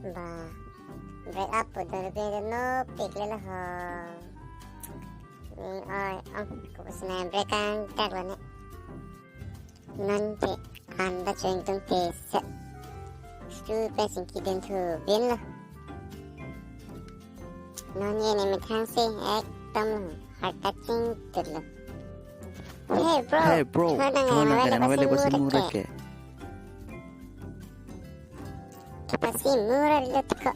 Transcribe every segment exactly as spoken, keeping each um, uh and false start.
Ba, break up pu dun pen no pik le la ho. Ni oi, ong, ko sina break ang tak lo ne. Non ke anda cheng tung ke se. Stu pe sing ki den thu bin lo. Non ye ne methang se ekdom heart touching tut lo. Hey bro, Hey bro, thor nang thor nang available available si mura mura ke. ke. Kipasi mura lut ko.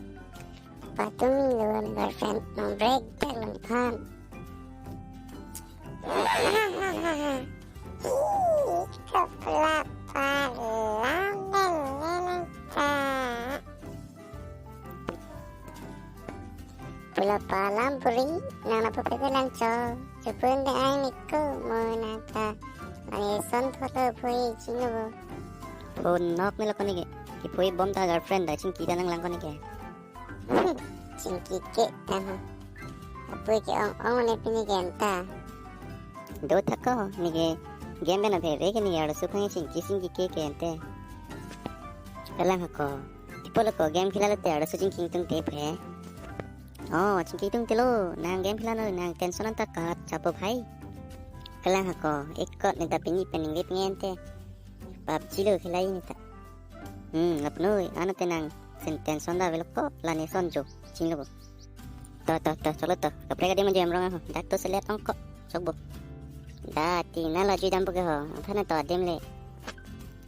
Patumi lo girlfriend nang break tak lo phan. Hi, kapla palam leleng ta. Pula palam puri, nang na pape lang cho. Chupun de ai miko mo na ta. Ani son photo phui chino bo. Phone nok ni lo koni ke. Kiphui bom ta girlfriend da chingki ta nang lang koni ke. Chingki ke ta ho. Apui ke ong ong ne pini ke anta. Do thak ko, neke game bena bheve ke neke arloso khang chingki chingki ke ke ante. Kalang hako. Tipo lo ko game khela lote arloso chingki tung te phe. Oh, chingki tung te lo, nang game khela no, nang tension anta kat chapo bhai. Kalang hako, ekot ne ta pini pening lip ngen te. PUBG lo khela ini ta. Hmm, apnoi, ano te nang sen tension da velo ko, la ne son jo, ching lo bo. To, to, to, cholo to. Kaprek adim ajo em rong ho. Dak to selet ong ko, sok bo. Da, ti na la jui dam bo ke ho. Ang thana to adim le.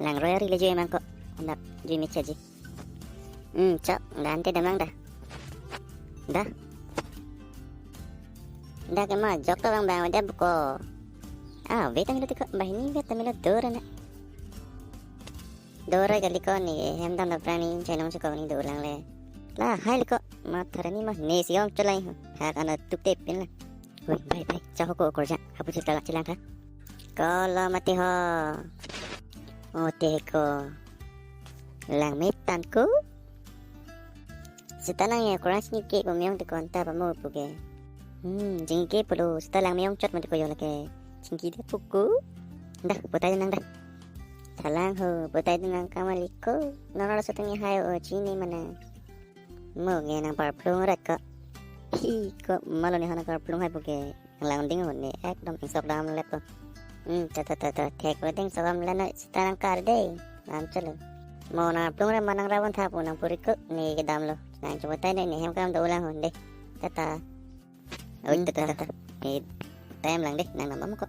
Lang royal le jui mang ko. Dak jui mi chaji. Hmm, chok, da ante damang da. Da. Da ke ma jok to bang bang dep ko. Ah, wait a minute ko. Bahini wait a minute dor na. Dor kali ko ni hem dam da prani chenong chekong ni dor lang le. La hai le ko. Ma tharani ma ne si ong cholai. Hak ana tuk te pin la. Hui, bye bye. Cha ho ko korja. Hapu chita la chilang tha. Ko lo mati ho. O te ko. Lang metan ko. Seta nang ya kurang sini ke ko meong te ko anta pa mo pu ke. Hmm, jingke pulo seta lang meong chot mo te ko yo lake. Chingki de puku. Dah, putai nang dah. Thalang ho, putai nang kamali ko. Nang ora seta ni hai o chini mana. Mo nge nang parplung rat ko. Hi ko malo ni hana parplung hai pu ke. Lang ding ho ne ekdom ingsok dam lep ko. Hmm, ta ta ta ta thek ko ding sokam lana seta nang kar de. Nang chalo. Mo nang plung re manang rawan tha pu nang puri ko ne ke dam lo. Nang chubo tai ne ne hem kam do ulang hon de. Ta ta. Oi, hmm, ta ta ta ta ta. Eh, time lang de nang nam ko.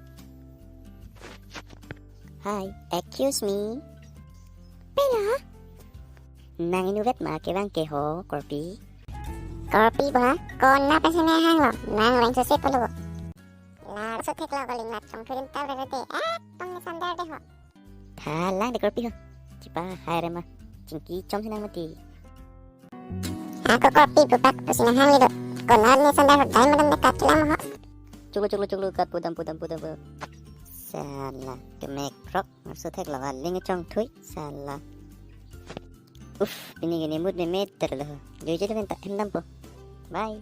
Hi, excuse me. Pela? Nang inutvet ma kevang ke ho, Korpi? Korpi ba, kona pesen hang lo, nang lang sese polo. Larso thek lo kaling lat chong thurim ta rere te, eh, tong ne sandar de ho. Thalang de Korpi ho. Chipa hai re ma, chingki chom sinang mati. Ako Korpi pupak pusi nang hang lido. Kona ne sandar ho, dai madam de kat lam ho. Chuklo, chuklo, chuklo, kat pudam, pudam, pudam, pudam. Sala, kemek prok, larso thek lo, aling chong thui, sala. Uff, pini gini mood me meter lo. Joi joi lo minta hem dampo. Bye.